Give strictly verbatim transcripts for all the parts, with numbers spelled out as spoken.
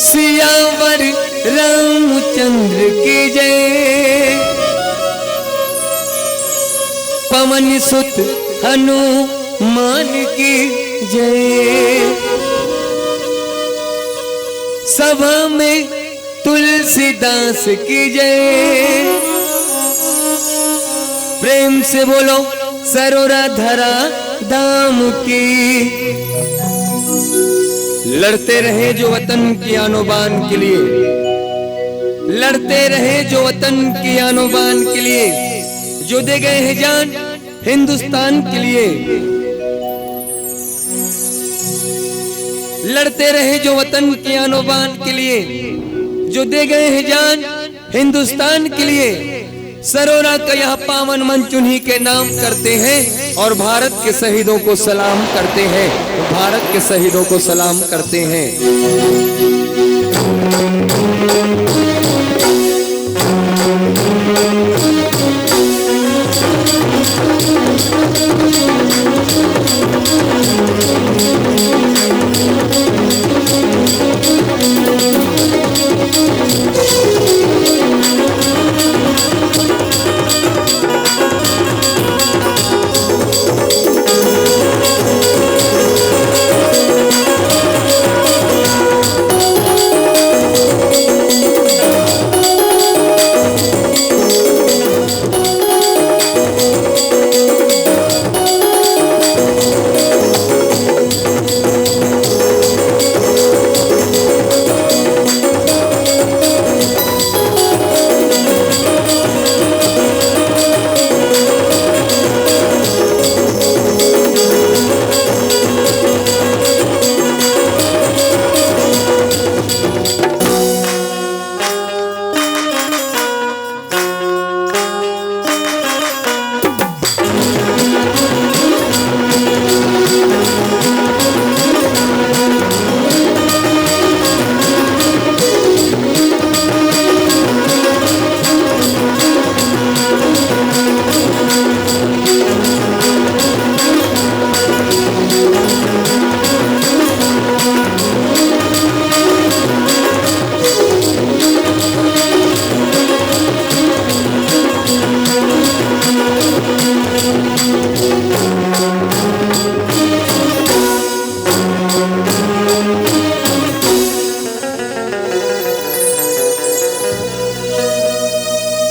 सियावर रामचंद्र की जय, पवन सुत हनुमान की जय, सभा में तुलसीदास की जय। प्रेम से बोलो सरोरा धरा धाम की। लड़ते रहे जो वतन की आनो बान के लिए, लड़ते रहे जो वतन की आनो बान के लिए, जो दे गए हैं जान हिंदुस्तान के लिए। लड़ते रहे जो वतन की आनो बान के लिए, जो दे गए हैं जान हिंदुस्तान के लिए। सरोरा का यह पावन मंच उन्हीं के नाम करते हैं और भारत के शहीदों को सलाम करते हैं, भारत के शहीदों को सलाम करते हैं।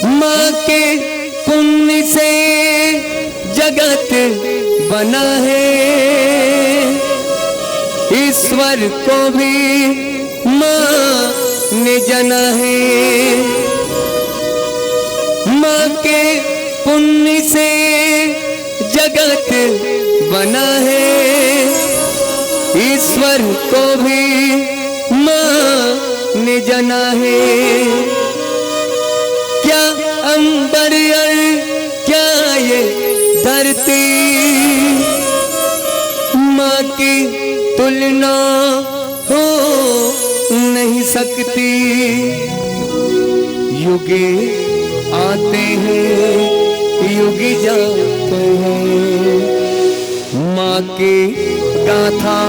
माँ के पुण्य से जगत बना है, ईश्वर को भी माँ ने जाना है। माँ के पुण्य से जगत बना है, ईश्वर को भी माँ ने जाना है। क्या अंबर और क्या ये धरती माँ की तुलना हो नहीं सकती। युग आते हैं, युग जाते हैं, माँ की गाथा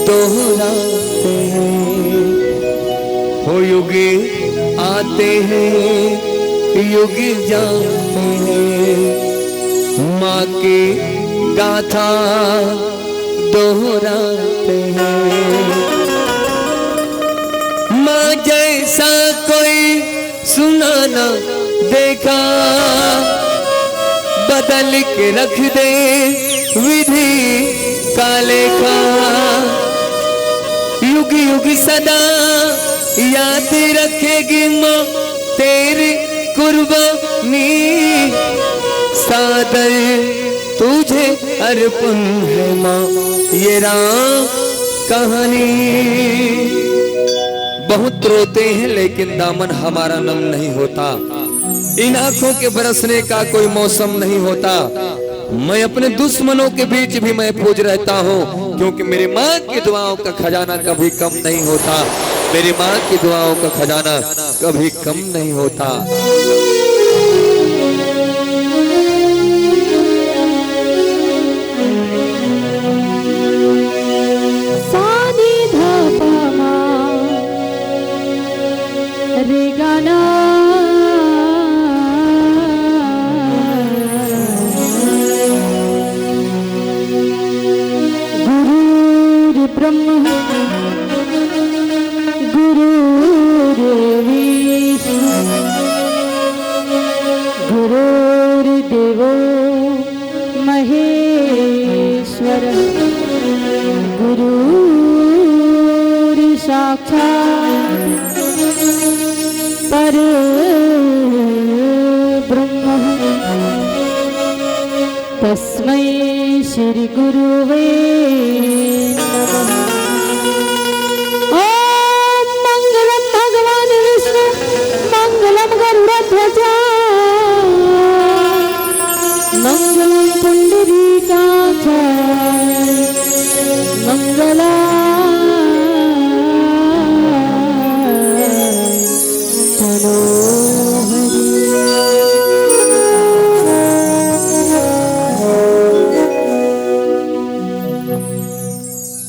दोहराते हैं। हो युग आते हैं, युग जाते हैं, माँ की गाथा दोहराते हैं। माँ जैसा कोई सुना ना देखा, बदल के रख दे विधि का लेखा। युग युग सदा याद रखेगी माँ तेरी कुर्बानी। सादर तुझे अर्पण है माँ ये राम कहानी। बहुत रोते हैं लेकिन दामन हमारा नम नहीं होता। इन आंखों के बरसने का कोई मौसम नहीं होता। मैं अपने दुश्मनों के बीच भी महफूज रहता हूँ, क्योंकि मेरी माँ की दुआओं का खजाना कभी कम नहीं होता। मेरी माँ की दुआओं का खजाना कभी कम नहीं होता। सानी धा पा मा। गुरुर्विष्णु गुरुर्देवो महेश्वर, गुरुर्साक्षात् परब्रह्म, तस्मै श्री गुरुवे नमः। ॐ मंगलम भगवान विष्णु, मंगलम गरुड़ध्वजा, मंगलम पुंडरीकाक्ष, मंगलम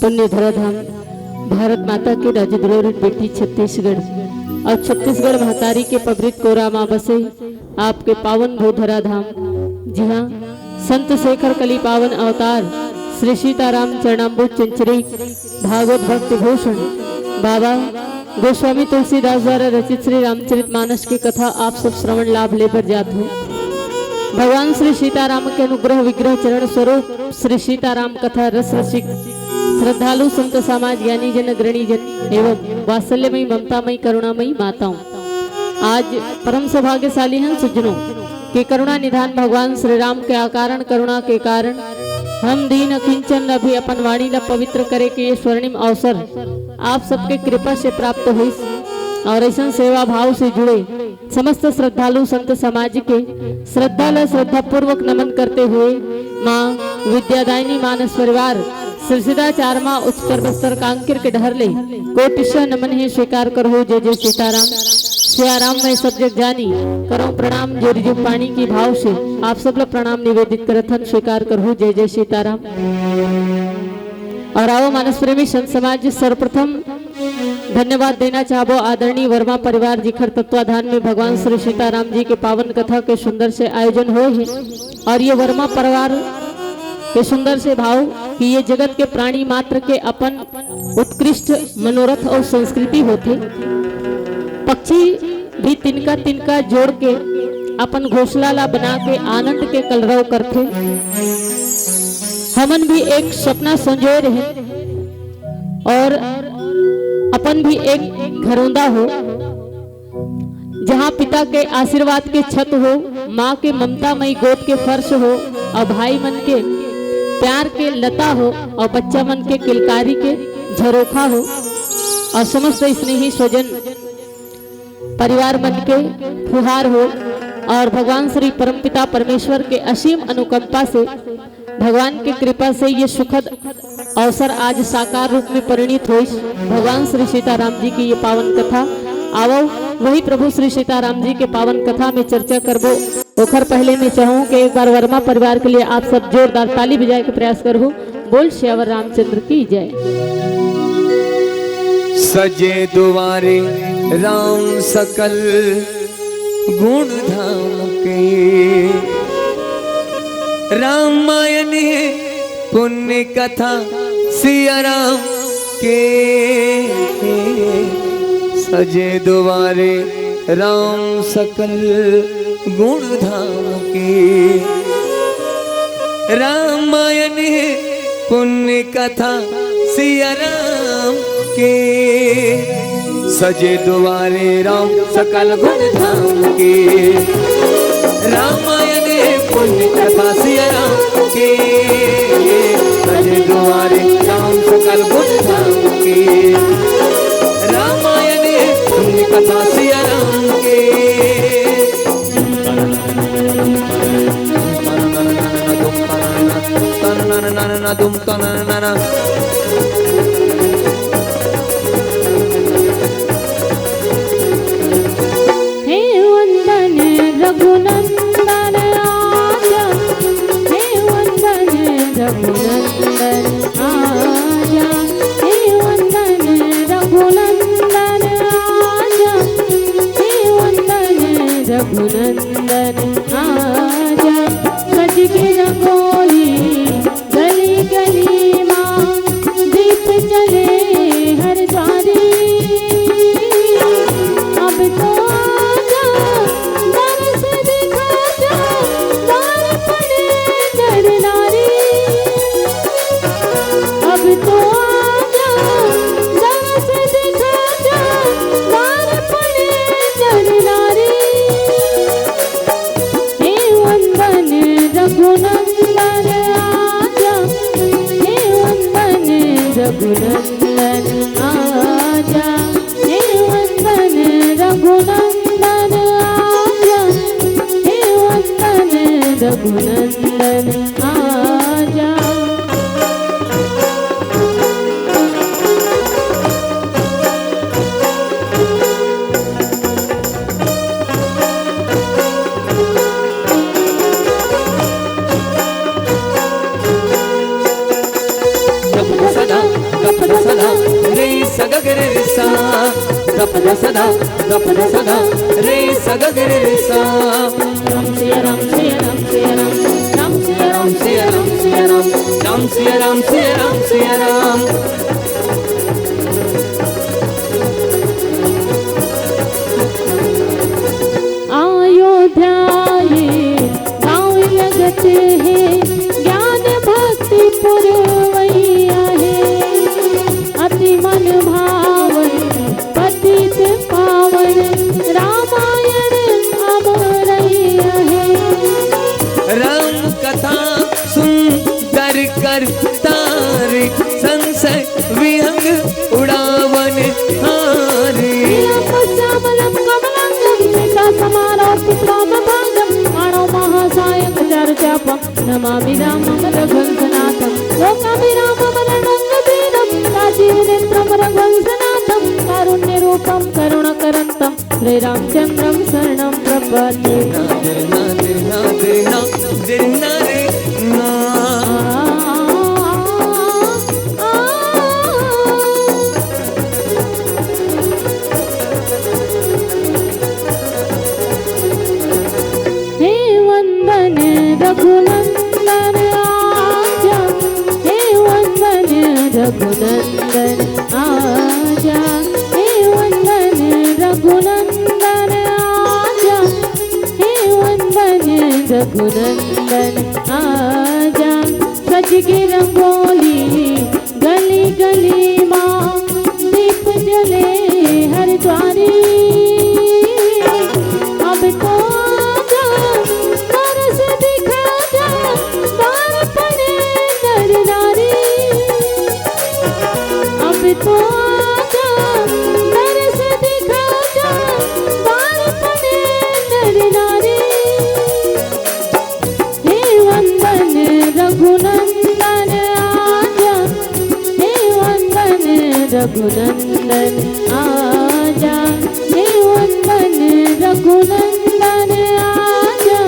पुण्य धराधाम, भारत माता के राजद्रोही बेटी छत्तीसगढ़, और छत्तीसगढ़ महतारी के पवित्र कोरा मा बसे आपके पावन भू धराधाम, जी हाँ, संत शेखर कली पावन अवतार श्री सीताराम चरणाम्बुज चंचरी भागवत भक्त भूषण बाबा गोस्वामी तुलसीदास द्वारा रचित श्री रामचरित मानस की कथा आप सब श्रवण लाभ ले बर जात हो। भगवान श्री सीताराम के अनुग्रह विग्रह चरण स्वरूप श्री सीताराम कथा रस रसिक श्रद्धालु संत समाज, ज्ञानी जन, अग्रणी जन एवं वात्सल्यमयी ममतामयी करुणामयी माताओं, आज परम सौभाग्यशाली हन सज्जनों कि करुणा निधान भगवान श्री राम के अकारण करुणा के कारण हम दीन अकिंचन ला भी अपन वाणी ला पवित्र करे के ये स्वर्णिम अवसर आप सबके कृपा से प्राप्त होइस। और ऐसन सेवा भाव से जुड़े समस्त श्रद्धालु संत समाज के श्रद्धा ला श्रद्धा पूर्वक नमन करते हुए माँ विद्यादायिनी मानस परिवार सिरसिदा चारमा उच्चतर बस्तर कांकेर के डहर ले कोटिशा नमन हे स्वीकार करहु। जय जय सीताराम। सियाराम मैं सब जग जानी, करौं प्रणाम जोरि जुग पानी की भाव से आप सब ला प्रणाम निवेदित करत हन, स्वीकार करहु। जय जय सीताराम। और आओ मानस प्रेमी संत समाज, सर्वप्रथम धन्यवाद देना चाहबो आदरणीय वर्मा परिवार, जिखर तत्वाधान में भगवान श्री सीताराम जी के पावन कथा के सुंदर से आयोजन होए हे। और ये वर्मा परिवार के सुंदर से भाव कि ये जगत के प्राणी मात्र के अपन उत्कृष्ट मनोरथ और संस्कृति होथे। पक्षी भी तिनका तिनका जोड़ के अपन घोंसला ला बना के आनंद के कलरव करथे। हमन भी एक सपना संजोए रहे और अपन भी एक घरौंदा हो, जहाँ पिता के आशीर्वाद के छत हो, माँ के ममता मई गोद के फर्श हो, और भाई मन के प्यार के लता हो, और बच्चा मन के किलकारी के झरोखा हो, और समस्त स्नेही स्वजन परिवार मन के फुहार हो, और भगवान श्री परमपिता परमेश्वर के असीम अनुकंपा से, भगवान के कृपा से ये सुखद अवसर आज साकार रूप में परिणित होइस। भगवान श्री सीताराम जी की ये पावन कथा। आवो, वही प्रभु श्री सीताराम जी के पावन कथा में चर्चा करबो। ओखर पहले मैं चाहूँ कि एक बार वर्मा परिवार के लिए आप सब जोरदार ताली बजाए के प्रयास करहु। बोल सियावर रामचंद्र की जय। सजे दुआरे राम सकल गुण धाम के, रामायण पुण्य कथा सिया राम के। सजे दुआरे राम सकल गुण धाम के, रामायण पुण्य कथा सिया राम के। सजे दुआरे राम सकल गुण धाम के, रामायण पुण्य कथा सिया राम के। सजे दुआरे राम सकल गुण धाम के, रामायण पुण्य कथा सिया राम के। हे वंदन रघुनंदन आजा, हे वंदन रघुनंदन आजा, हे वंदन रघुनंदन आजा, हे वंदन रघुनंदन आजा। सज के रंगोली गली गली मा, दीप जले सगगरे रे सा, गपदा सदा, गपदा सदा, रे सगगरे रे सा। राम सिया राम सिया राम सिया राम, राम सिया राम सिया राम सिया राम, राम सिया राम सिया राम सिया राम। अयोध्या ये गाँव लगत हे, ज्ञान भक्ति पुरवैया हे। अति मन भावन पतित पावन, रामायण अमरैया हे। राम कथा सुंदर करतार, संशय विहंग उड़ावन हारी। नीलम श्यामलम कमलांगम, सीता समारोह पुष्पम भागम, माणो महासायक चारु चापम, नमामि रामम रघुवंशनाथम। लोकाभिरामम रणरंगवीरम, राजीव नेत्रम रघुवंशनाथम, कारुण्य रूपम करुणाकरंतम, श्री रामचंद्रम शरणम प्रपद्ये। दिरना, दिरना, दिरना, दिरना, दिरना रे ना। हे वंदन रघुनंदन आजा, हे वंदन रघुनंदन आजा, हे वंदन रघुनंदन आजा, हे वंदन रघुनंदन आजा। सज के रंगोली गली गली मा, दीप जले हर द्वारी। अब तो आजा, दरस दिखा जा, पार पड़े नर नारी। अब तो आजा, दरस दिखा जा, पार पड़े नर नारी। हे वंदन रघुनंदन आजा, हे वंदन रघुनंदन आजा, हे वंदन रघुनंदन आजा,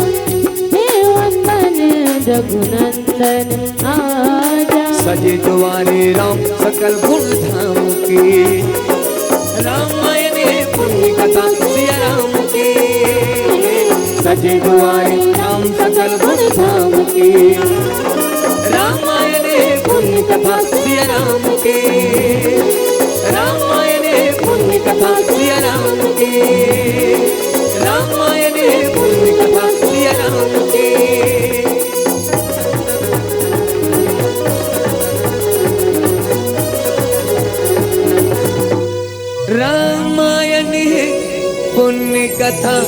हे वंदन रघुनंदन आजा। सजे द्वारे राम सकल गुण धाम के, रामायण पुण्य कथा सिया राम के। सजे द्वारे राम सकल गुण धाम के, रामायण पुण्य कथा सिया राम के। रामायण पुण्य कथा सिया राम के, रामायण पुण्य कथा सिया राम के। रामायण हे पुण्य कथा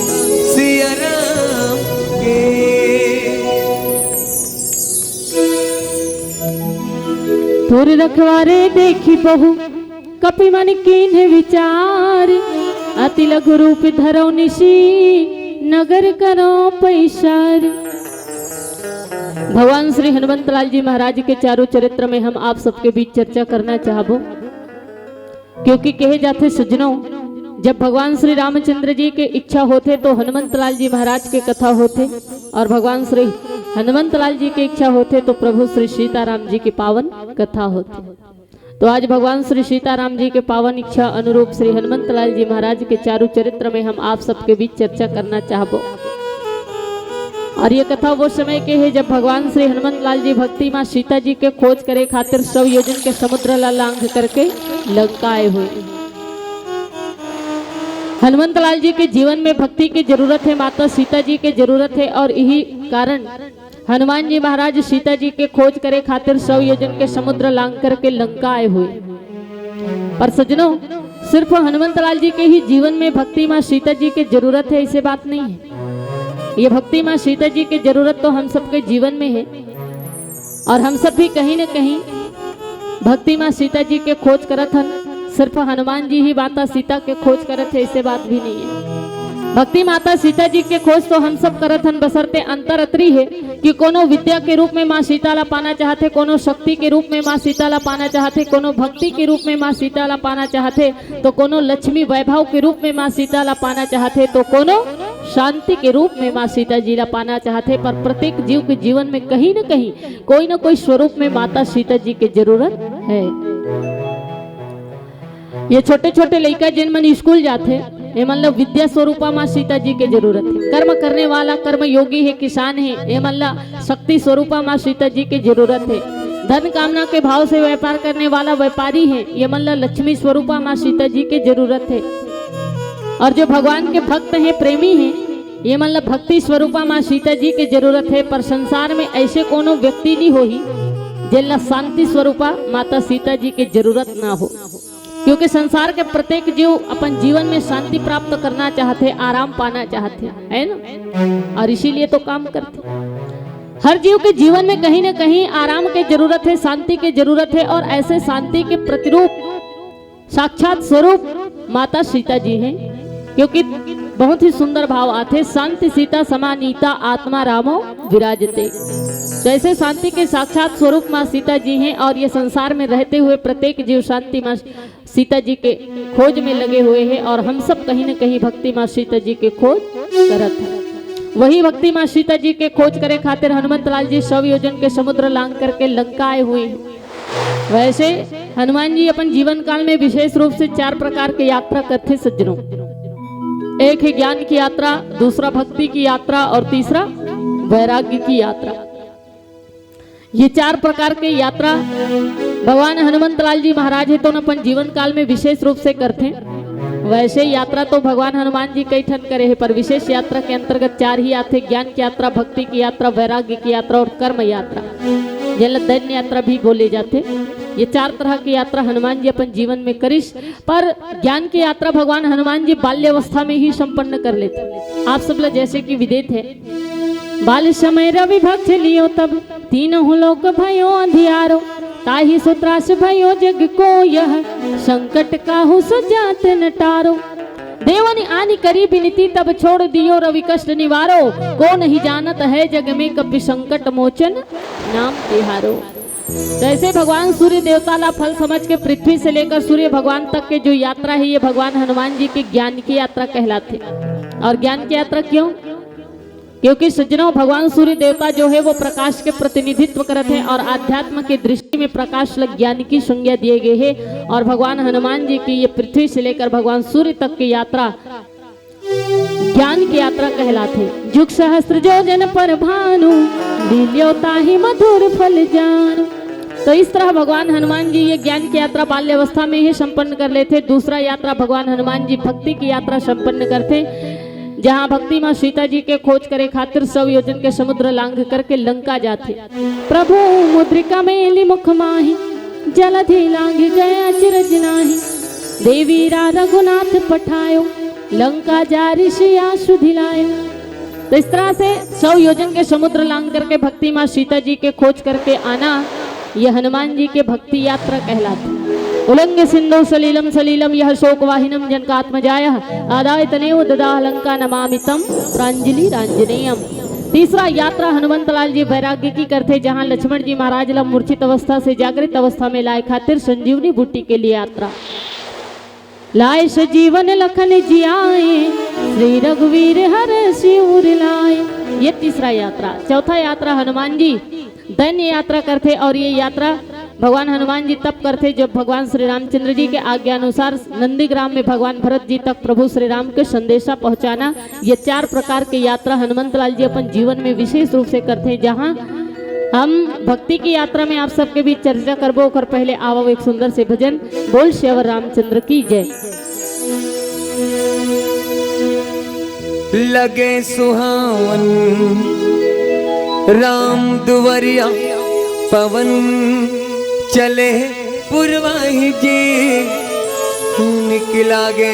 सिया राम के। तोर रखवारे देखी बहु कपि मन कीन्ह विचार, अति लघु रूप धरौ निशि नगर करौ पैसार। भगवान श्री हनुमंत लाल जी महाराज के चारों चरित्र में हम आप सबके बीच चर्चा करना चाहबो, क्योंकि कहे जाथे सज्जनों, जब भगवान श्री रामचंद्र जी के इच्छा होथे तो हनुमंत लाल जी महाराज के कथा होथे, और भगवान श्री हनुमंत लाल जी के इच्छा होथे तो प्रभु श्री सीताराम जी की पावन कथा होथे। तो आज भगवान श्री सीताराम जी के पावन इच्छा अनुरूप श्री हनुमंत लाल जी महाराज के चारु चरित्र में हम आप सबके बीच चर्चा करना चाहबो। और ये कथा वो समय के हे, जब भगवान श्री हनुमंत लाल जी भक्ति माँ सीता जी के खोज करे खातिर सौ योजन के समुद्र ला लांघ करके लंका आए हुए। हनुमंत लाल जी के जीवन में भक्ति की जरूरत है, माता सीता जी के जरूरत है, और यही कारण हनुमान जी महाराज सीता जी के खोज करे खातिर सौ योजन के समुद्र लांघ करके लंका आए हुए। पर सज्जनों, सिर्फ हनुमंत लाल जी के ही जीवन में भक्ति माँ सीता जी के जरूरत है, ऐसे बात नहीं है। ये भक्ति माँ सीता जी के जरूरत तो हम सबके जीवन में है, और हम सब भी कहीं न कहीं भक्ति माँ सीता जी के खोज करत हन। सिर्फ हनुमान जी ही माता सीता के खोज करत हे, ऐसे बात भी नहीं है। भक्ति माता सीता जी के खोज तो हम सब करत हन, बशर्ते अंतर अतरी है कि कोनो विद्या के रूप में माँ सीता ला पाना चाहत हे, कोनो शक्ति के रूप में माँ सीता ला पाना चाहत हे, कोनो भक्ति के रूप में माँ सीता ला पाना चाहत हे, तो कोनो लक्ष्मी वैभव के रूप में माँ सीता ला पाना चाहत हे, तो कोनो शांति के रूप में माँ सीता जी ला पाना चाहत हे। पर प्रत्येक जीव के जीवन में कहीं न कहीं कोई न कोई स्वरूप में माता सीता जी के जरूरत है। ये छोटे छोटे लइका जेन मन स्कूल जाथे, एमन ल विद्या स्वरूपा माँ सीता जी के जरूरत हे। कर्म करने वाला कर्म योगी हे, किसान हे, एमन ल शक्ति स्वरूपा माँ सीता जी के जरूरत हे। धन कामना के भाव से व्यापार करने वाला व्यापारी हे, एमन ल लक्ष्मी स्वरूपा माँ सीता जी के जरूरत हे। और जो भगवान के भक्त हे, प्रेमी हे, एमन ल भक्ति स्वरूपा माँ सीता जी के जरूरत हे। पर संसार में ऐसे कोनो व्यक्ति नहीं होही जेन ल शांति स्वरूपा माता सीता जी के जरूरत ना हो, क्योंकि संसार के प्रत्येक जीव अपन जीवन में शांति प्राप्त करना चाहथे, आराम पाना चाहथे, है ना? और इसीलिए तो काम करथे। हर जीव के जीवन में कहीं ना कहीं आराम के जरूरत है, शांति के जरूरत है, और ऐसे शांति के प्रतिरूप, साक्षात स्वरूप माता सीता जी हैं, क्योंकि बहुत ही सुंदर भाव आथे, "शांति सीता समानीता आत्मा रामो विराजते।" तो ऐसे शांति के साक्षात स्वरूप माँ सीता जी हैं, और ये संसार में रहते हुए प्रत्येक जीव शांति माँ सीता जी के खोज में लगे हुए हैं, और हम सब कहीं ना कहीं भक्ति माँ सीता जी के खोज करत हैं। वही भक्ति माँ सीता जी के खोज करे खातिर हनुमंत लाल जी सौ योजन के समुद्र लांग करके लंका आए हुए हैं। वैसे हनुमान जी अपन जीवन काल में विशेष रूप से चार प्रकार के यात्रा करथे सज्जनों। एक है ज्ञान की यात्रा, दूसरा भक्ति की यात्रा और तीसरा वैराग्य की यात्रा। ये चार प्रकार के यात्रा भगवान हनुमंत लाल जी महाराज है तो अपन जीवन काल में विशेष रूप से करथे। वैसे यात्रा तो भगवान हनुमान जी कई ठन करे हैं, पर विशेष यात्रा के अंतर्गत चार ही आथे: ज्ञान की यात्रा, भक्ति की यात्रा, वैराग्य की यात्रा और कर्म यात्रा, जेला दैन्य यात्रा भी बोले जाथे। ये चार तरह की यात्रा हनुमान जी अपन जीवन में करिस, पर ज्ञान की यात्रा भगवान हनुमान जी बाल्यावस्था में ही संपन्न कर लेथे। आप सब ला जैसे कि विदित है, "बाल समय रवि भक्ष लियो तब, तीनहु लोक भयो अंधियारो। ताहि सो त्रास भयो जग को यह, संकट काहू सो जात न टारो। देवन आनि करी बिनती तब, छोड़ दियो रवि कष्ट निवारो। को नहीं जानत है जग में कपि, संकट मोचन नाम तिहारो।" जैसे भगवान सूर्य देवता ला फल समझ के पृथ्वी से लेकर सूर्य भगवान तक के जो यात्रा है, ये भगवान हनुमान जी के ज्ञान की यात्रा कहलाथे। और ज्ञान की यात्रा क्यों? क्योंकि सज्जनों, भगवान सूर्य देवता जो है वो प्रकाश के प्रतिनिधित्व करत है, और आध्यात्म के दृष्टि में प्रकाश ला ज्ञान की संज्ञा दिए गए है। और भगवान हनुमान जी की ये पृथ्वी से लेकर भगवान सूर्य तक की यात्रा ज्ञान की यात्रा कहलाथे। "जुग सहस्त्र जो जन पर भानु, लील्यो ताहि मधुर फल जानू।" तो इस तरह भगवान हनुमान जी ये ज्ञान की यात्रा बाल्यावस्था में ही संपन्न कर लेथे। दूसरा यात्रा भगवान हनुमान जी भक्ति की यात्रा संपन्न करथे, जहाँ भक्ति माँ सीता जी के खोज करे खातिर सौ योजन के समुद्र लांघ करके लंका जाथे। "प्रभु मुद्रिका मेलि मुख माहि, जलधि लांघि गए अचरज नाही। देवीरा रघुनाथ पठायो, लंका जारि सिया सुधि लायो।" तो इस तरह से सौ योजन के समुद्र लांघ करके भक्ति माँ सीता जी के खोज करके आना, ये हनुमान जी के भक्ति यात्रा कहलाथे। "उल्लंघ्य सिंधौ सलीलं सलीलं, यः शोकवाहिनीं जनकात्मजाः। आदाय तनयैव ददाह लंकां, नमामि तं प्रांजलिरांजनेयम्।" तीसरा यात्रा हनुमंत लाल जी बैराग्य की करथे, जहाँ लक्ष्मण जी महाराज ला मूर्छित अवस्था से जागृत अवस्था में लाए खातिर संजीवनी बूटी के लिए यात्रा। "लाए सजीवन लखन जियाए, श्री रघुवीर हरषि उर लाए।" ये तीसरा यात्रा। चौथा यात्रा हनुमान जी दैन्य यात्रा करथे, और ये यात्रा भगवान हनुमान जी तब करथे जब भगवान श्री रामचंद्र जी के आज्ञा अनुसार नंदीग्राम में भगवान भरत जी तक प्रभु श्री राम के संदेशा पहुंचाना। ये चार प्रकार के यात्रा हनुमंत लाल जी अपन जीवन में विशेष रूप से करथे, जहाँ हम भक्ति की यात्रा में आप सबके बीच चर्चा करबो, ओकर पहले आवो एक सुंदर से भजन। बोल सियावर रामचंद्र की जय। लगे सुहावन राम दुवरिया पवन चले पुरवाही जी। निक लागे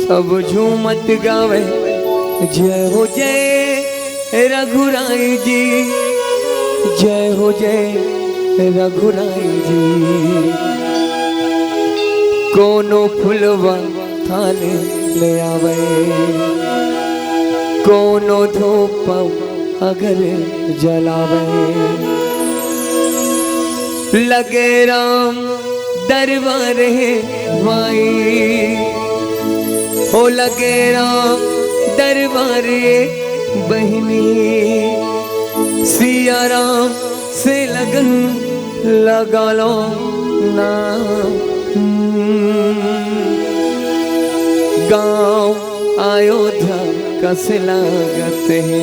सब झूमत गावे जय हो जय रघुराई जी, जय हो जय रघुराई जी। कोनो फुलवा थाने ले आवे, कोनो धूप अगर जलावे। लगे राम दरबारे माई, ओ लगे राम दरबारे बहिनी, सिया राम से लगन लगा लो ना। गाँव अयोध्या कस लागत हे।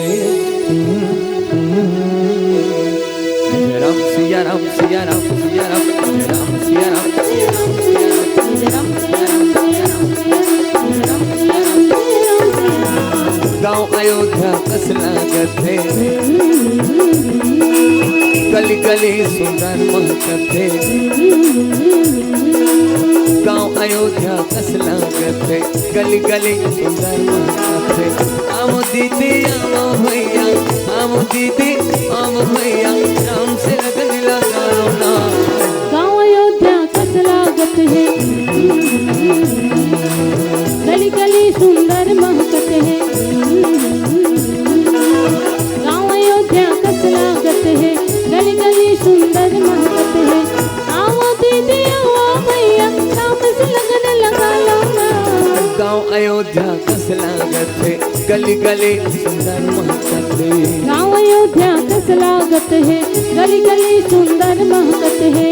जय राम सिया राम सिया राम सिया राम, जय राम सिया राम सिया राम सिया राम, जय राम सिया राम सिया राम सिया राम, जय राम सिया राम सिया राम सिया राम। गाँव अयोध्या कस लागत हे, गली गली सुंदर महकत हे। गाँव अयोध्या कस लागत हे, गली गली सुंदर महकत हे। आमो दीदी आमो भैया, आमो दीदी आमो भैया, राम से लगन लगा लो ना। गाँव अयोध्या कस लागत हे, गली गली सुंदर महकत हे। गाँव अयोध्या कस लागत हे, गली गली सुंदर महकत हे। आवो दीदी आवो भैया, राम से लगन लगा लो ना। गाँव अयोध्या कस लागत हे, गली गली सुंदर महकत हे। गाँव अयोध्या कस लागत हे, गली गली सुंदर महकत हे।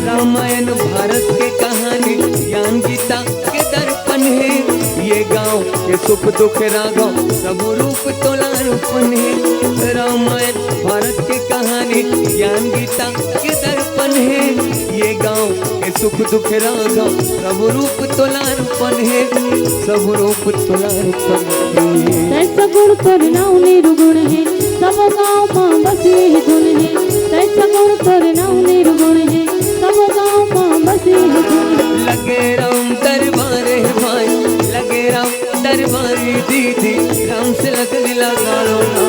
रामायण भारत के कहानी, ज्ञान गीता के दर्पण हे। ये गांव के सुख दुख राघव, सब रूप तोला रूपन हे। रामायण भारत के कहानी, ज्ञान गीता के दर्पण हे। ये गांव के सुख दुख राघव, सब रूप तोला रूपन हे, सब रूप तोला रूपन हे। तैं सगुण तोर नाव निरगुण हे, सब गांव मा बस यही गुण हे। तैं सगुण तोर नाव निरगुण हे, सब गांव मा बस यही गुण हे। लगे राम दरबार हे भाई, लगे राम दरबार दीदी, राम से लगन लगा लो ना।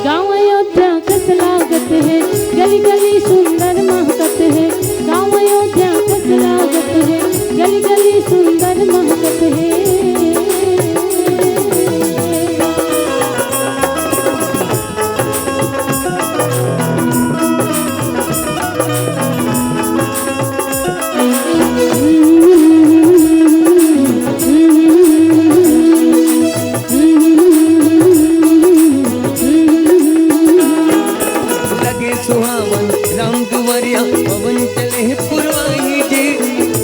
गाँव अयोध्या कस लागत हे, गली गली सुंदर महकत हे। गाँव अयोध्या कस लागत हे, गली गली सुंदर महकत हे। लगे सुहावन राम दुवरिया, पवन चले पुरवाई जी।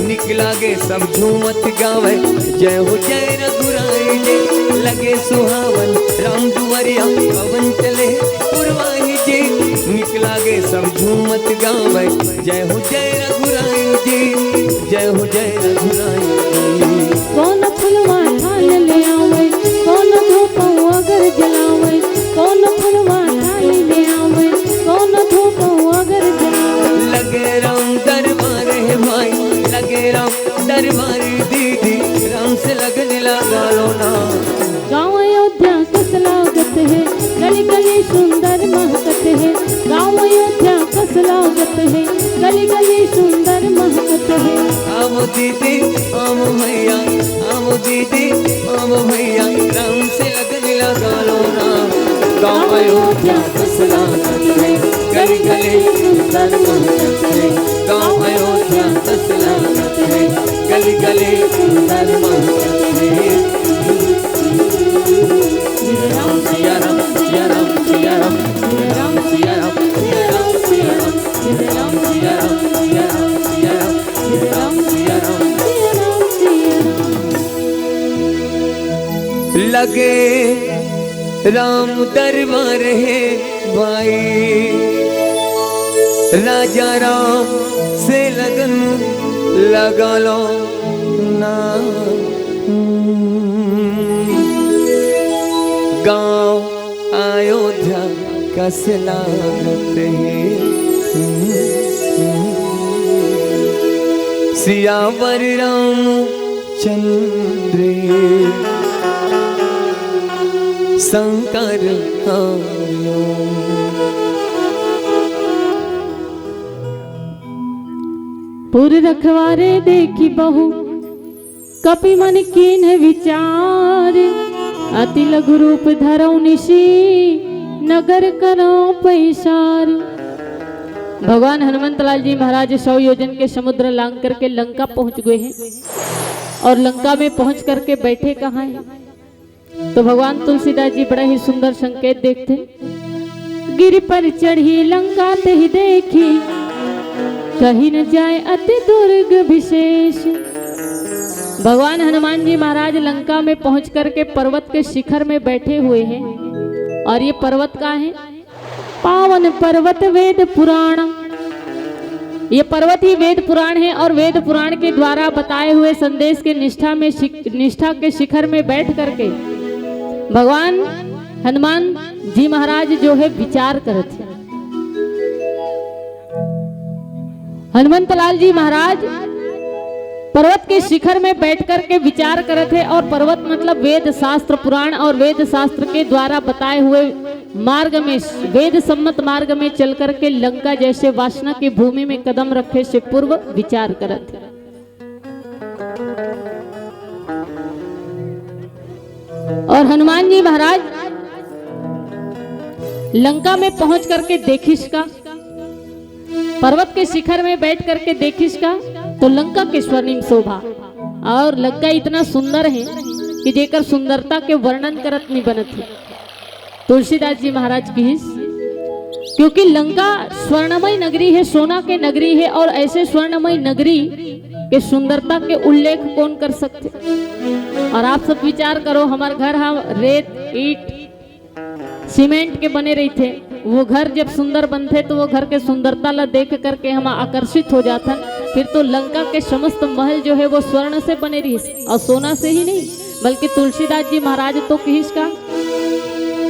निक लागे सब झूमत गावे, जय हो जय रघुराई जी। लगे सुहावन राम दुवरिया, पवन चले पुरवाई जी। निक लागे सब झूमत गावे, जय हो जय रघुराई जी, जय हो जय रघुराई जी। कौन फुलवा थाल ले आवे, कौन धूप अगर जलावे, कौन फुलवा थाल ले आवे, कौन धूप अगर जलावे। लगे राम दरबार हे भाई, लगे राम दरबार दीदी, राम से लगन लगा लो ना। गाँव अयोध्या कस लागत हे, गली गली सुंदर महकत हे। गाँव अयोध्या कस लागत हे, गली गली सुंदर महकत हे। आवो दीदी, आवो भैया, आवो दीदी, आवो भैया, राम से लगन लगा लो ना। गाँव अयोध्या कस लागत हे, गली गली सुंदर महकत हे। गाँव अयोध्या कस लागत हे, गली गली सुंदर महकत हे। राम सिया राम, सिया राम, सिया राम, सिया राम, सिया राम, सिया राम, सिया राम, सिया राम, सिया राम, सिया राम, सिया राम, सिया राम, सिया राम, सिया राम। लगे राम दरबार हे भाई, राजा राम से लगन लगा लो ना। गाँव अयोध्या कस लागत हे। सियावर रामचंद्र शंकर हरिओम। पुर रखवारे देखि बहु, कपि मन कीन्ह विचार। अति लघु रूप धरौ निशि, नगर करौ पैसार। भगवान हनुमंत लाल जी महाराज सौ योजन के समुद्र लांग करके लंका पहुंच गए हैं और लंका में पहुंच करके बैठे कहाँ हैं? तो भगवान तुलसीदास जी बड़ा ही सुंदर संकेत देखते हैं, गिरि पर चढ़ी लंका तहि देखी, कही न जाए अति दुर्ग विशेष। भगवान हनुमान जी महाराज लंका में पहुंच करके पर्वत के शिखर में बैठे हुए हैं। और ये पर्वत का है? पावन पर्वत वेद पुराण। ये पर्वत ही वेद पुराण है और वेद पुराण के द्वारा बताए हुए संदेश के निष्ठा में शिक-, निष्ठा के शिखर में बैठ करके भगवान हनुमान जी महाराज जो है विचार करत हैं। हनुमंत लाल जी महाराज पर्वत के शिखर में बैठ करके विचार करत है और पर्वत मतलब वेद शास्त्र पुराण और वेद शास्त्र के द्वारा बताए हुए मार्ग में, वेद सम्मत मार्ग में चल करके लंका जैसे वासना की भूमि में कदम रखे से पूर्व विचार करत है। और हनुमान जी महाराज लंका में पहुंच करके देखिस का, पर्वत के शिखर में बैठ करके देखिस का, तो लंका के स्वर्णिम शोभा। और लंका इतना सुंदर है कि जेकर सुंदरता के वर्णन करत नहीं बनत है। तुलसीदास जी महाराज किहिस, क्योंकि लंका स्वर्णमय नगरी है, सोना के नगरी है, और ऐसे स्वर्णमय नगरी के सुंदरता के उल्लेख कौन कर सकते? और आप सब विचार करो, हमार घर हा रेत, ईंट, सीमेंट के बने रहिथे, वो घर जब सुंदर बनथे तो वो घर के सुंदरता ला देख करके हम आकर्षित हो जाथन। फिर तो लंका के समस्त महल जो है वो स्वर्ण से बने रहिस, और सोना से ही नहीं, बल्कि तुलसीदास जी महाराज तो किहिस का,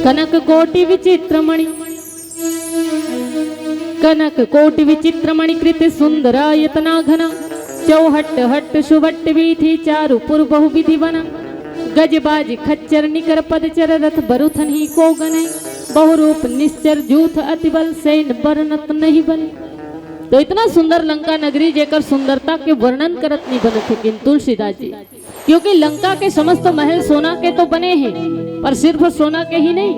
कनक कोटि विचित्र मणि, कनक कोटि विचित्र मणि कृत सुंदर यतना घना, चौहट हट सुभट वीथी चारु पुर बहु विधि बना, गज बाज खच्चर निकर पद चर रथ बरुथन ही को गने, बहुरूप निश्चर जूथ अति बल सैन बरनत नहीं बल। तो इतना सुंदर लंका नगरी जेकर सुंदरता के वर्णन करत नहीं बनत है, किंतु तुलसीदास जी, क्योंकि लंका के समस्त महल सोना के तो बने हैं, पर सिर्फ सोना के ही नहीं,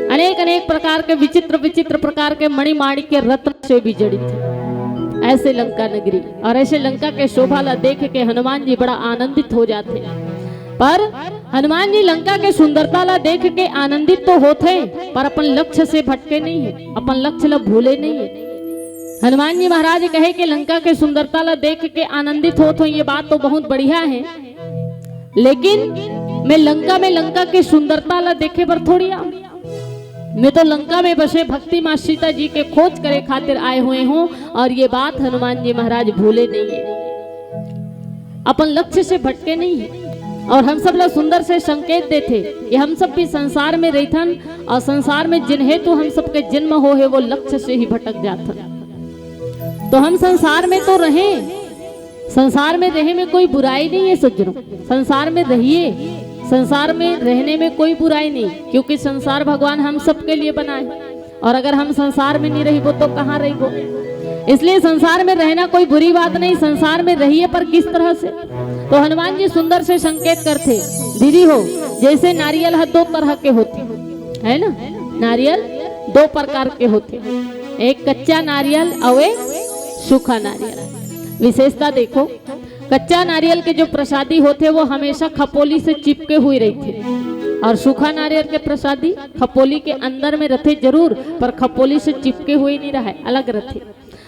अनेक अनेक प्रकार के विचित्र विचित्र प्रकार के मणि माणिक्य रत्न से भी जड़ित है। ऐसे लंका नगरी और ऐसे लंका के शोभा ला देख के हनुमान जी बड़ा आनंदित हो जाते हैं। पर हनुमान जी लंका के सुंदरता ला देख के आनंदित तो होते हैं, पर अपन लक्ष्य से भटके नहीं है, अपन लक्ष्य ला भूले नहीं है। हनुमान जी महाराज कहे कि लंका के सुंदरता ला देख के आनंदित होत हो, ये बात तो बहुत बढ़िया है, लेकिन मैं लंका में लंका के सुंदरता ला देखे बर थोड़ी आऊं। मैं तो लंका में बसे भक्ति माँ सीता जी के खोज करे खातिर आए हुए हूँ, और ये बात हनुमान जी महाराज भूले नहीं है, अपन लक्ष्य से भटके नहीं है। और हम सब ला सुंदर से संकेत देथे कि हम सब भी संसार में रहिथन, और संसार में जिन हेतु हम सबके जन्म हो है, वो लक्ष्य से ही भटक जाथन। तो हम संसार में तो रहें, संसार में रहे में कोई बुराई नहीं है सज्जनों, संसार में रहिए, संसार में रहने में कोई बुराई नहीं, क्योंकि संसार भगवान हम सबके लिए बना है। और अगर हम संसार में नहीं रहिबो तो कहाँ रहिबो? इसलिए संसार में रहना कोई बुरी बात नहीं, संसार में रहिए, पर किस तरह से? तो हनुमान जी सुंदर से संकेत करथे, दीदी हो, जैसे नारियल ह दो तरह के होथे, है ना, नारियल दो प्रकार के होथे, एक कच्चा नारियल और एक सूखा नारियल। विशेषता देखो, कच्चा नारियल के जो प्रसादी होथे वो हमेशा खपोली से चिपके हुए रहिथे, और सूखा नारियल के प्रसादी खपोली के अंदर में रथे जरूर, पर खपोली से चिपके हुए नहीं रहे, अलग रथे।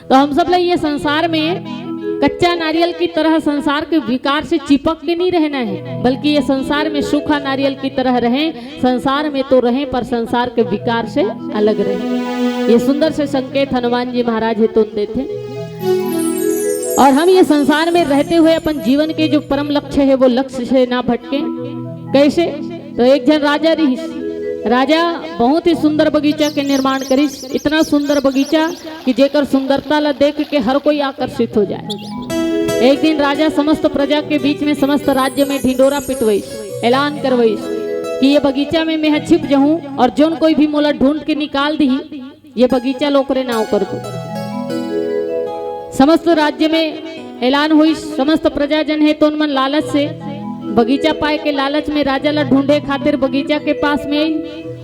तो हम सब ला ये संसार में कच्चा नारियल की तरह संसार के विकार से चिपक के नहीं रहना है, बल्कि ये संसार में सूखा नारियल की तरह रहें। संसार में तो रहें, पर संसार के विकार से अलग रहें। ये सुंदर से संकेत हनुमान जी महाराज हेतु देथे। और हम ये संसार में रहते हुए अपन जीवन के जो परम लक्ष्य है, वो लक्ष्य से ना भटके। कैसे? तो एक झन राजा रहिस, राजा बहुत ही सुंदर बगीचा के निर्माण करिस, इतना सुंदर बगीचा कि जेकर सुंदरता ला देख के हर कोई आकर्षित हो जाए। एक दिन राजा समस्त प्रजा के बीच में, समस्त राज्य में ढिंडोरा पिटवइस, ऐलान करवइस कि ये बगीचा में मैं छिप जाहूं और जोन कोई भी मोला ढूंढ के निकाल दिही, ये बगीचा ला ओकरे नाव कर दूं। समस्त राज्य में ऐलान होइस, समस्त प्रजाजन हे तोन मन लालच से, बगीचा पाए के लालच में राजा ला ढूंढे खातिर बगीचा के पास में आइन।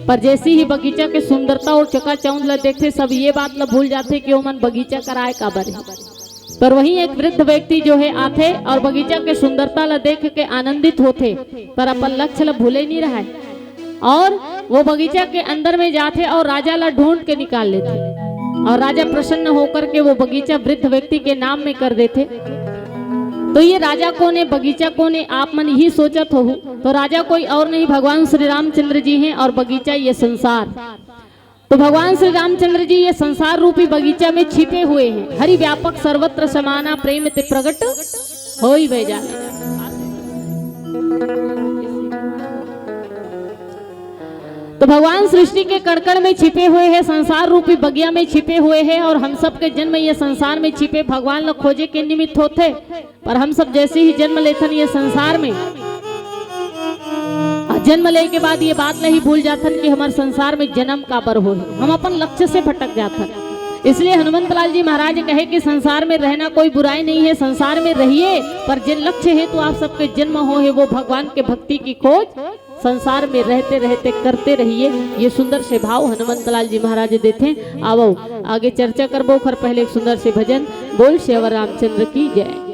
पर जैसे ही बगीचा के सुंदरता और चकाचौंध ला देखथे, सब ये बात ला भूल जाथे कि ओमन बगीचा कराए काबर हे। पर वहीं एक वृद्ध व्यक्ति जो है आथे और बगीचा के सुंदरता ला देख के आनंदित होथे, पर अपन लक्ष्य ला भूले नहीं रहे। और वो बगीचा के अंदर में जाथे और राजा ला ढूंढ के निकाल लेथे और राजा प्रसन्न होकर के वो बगीचा वृद्ध व्यक्ति के नाम में कर देथे। तो ये राजा कोन हे, बगीचा कोन हे, आप मन ही सोचत होहू। तो राजा कोई और नहीं, भगवान श्री रामचंद्र जी हैं और बगीचा ये संसार। तो भगवान श्री रामचंद्र जी ये संसार रूपी बगीचा में छिपे हुए हैं। हरि व्यापक सर्वत्र समाना प्रेम ते प्रगट होई बे जाना। तो भगवान सृष्टि के कण कण में छिपे हुए हैं, संसार रूपी बगिया में छिपे हुए हैं और हम सबके जन्म ये संसार में छिपे भगवान ला खोजे के निमित्त होथे। पर हम सब जैसे ही जन्म लेथन ये संसार में, और जन्म ले के बाद ये बात नहीं भूल जाथन कि हमारे संसार में जन्म काबर हो है, हम अपन लक्ष्य से भटक जाथन। इसलिए हनुमंत लाल जी महाराज कहे कि संसार में रहना कोई बुराई नहीं है, संसार में रहिए, पर जिन लक्ष्य हेतु आप सबके जन्म हो है वो भगवान के भक्ति की खोज संसार में रहते रहते करते रहिए। ये सुंदर से भाव हनुमंत लाल जी महाराज देथे। आवो आगे चर्चा करबो, ओखर पहले एक सुंदर से भजन। बोल सियावर रामचंद्र की जय।